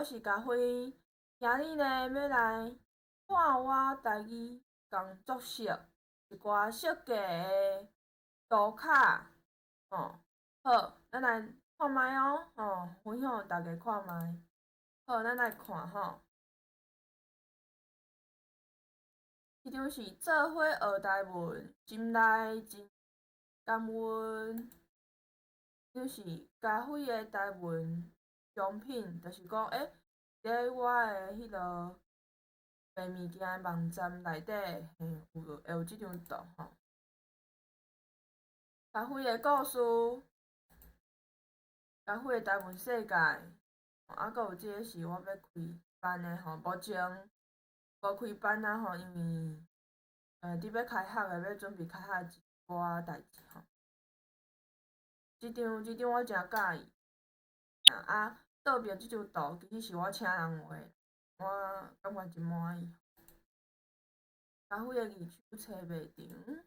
我是家輝，今日呢欲來看我台語工作室一寡設計的圖卡，吼，好，咱來看覓哦，吼，分享予大家看覓。好，咱來看吼，這張是做伙學台文，心內真感恩。這張是家輝的台文商品，就是講，欸，佇我的彼个賣物件的網站內底，嘿，有會有這張圖吼。家輝的故事，家輝的台文世界，啊，閣有這个是我欲開班的吼，目前無開班啊吼，因為佇欲開學的，欲準備開學一寡代誌吼。這張這張我誠佮意，啊，倒邊這張圖其實是我請人畫的，我感覺真滿意。家輝的二手冊賣場，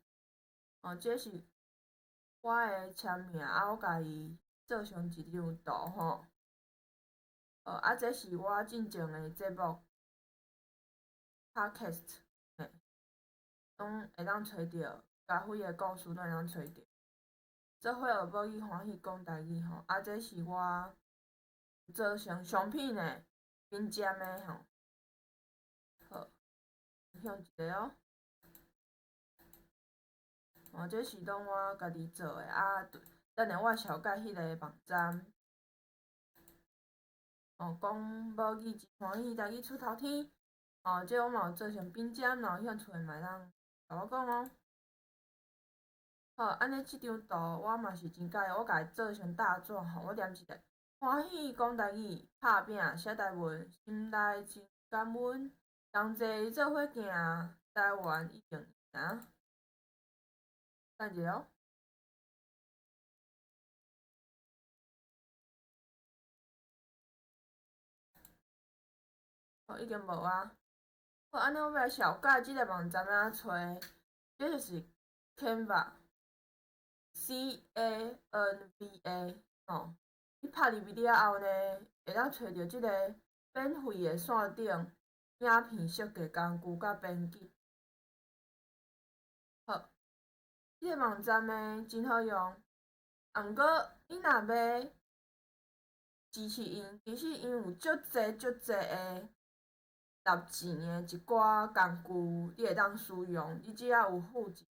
哦，這是我的簽名，啊，我共伊做成一張圖吼。啊，這是我進前的節目，Podcast，嘿，攏會當揣著，家輝的故事攏會當揣著。做伙學母語歡喜講台語吼，啊，這是我做成商品的品鑑的吼。好，分享一下哦。哦，這是攏我家己做的，啊，等下我紹介彼个網站。哦，講母語真歡喜，台語出頭天。哦，這我嘛有做成品鑑，若有興趣的嘛會當共我講哦。好，按呢這張圖我嘛是真佮意，我共伊做成大紙吼，我踮一個歡喜講台語，拍拚寫台文，心內真感恩，同齊做伙行，台灣一定贏。等一下哦。好，已經無啊。好，按呢我欲來紹介這个網站按怎揣，這就是 Canva，C A N V A，吼，你拍入去了後呢，會當揣著這个免費的線頂影片設計工具佮編輯。好，這个網站呢真好用，啊，毋過你若欲支持𪜶，其實𪜶有足濟足濟的納錢的一寡工具，你會當使用。你只要有付錢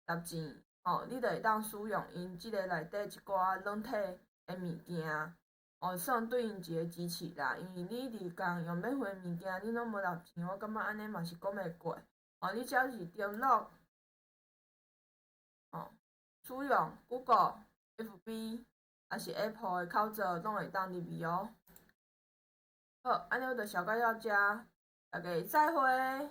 納錢，吼，你就會當使用𪜶這个內底一寡軟體的物件，哦，算對𪜶一個支持啦。因為你佇共用免費的物件，你攏無納錢，我感覺按呢嘛是講袂過。哦，你只要是登錄，哦，使用 Google、FB，抑是 Apple 的口座，攏會當入去哦。好，按呢我就紹介到遮，大家再會。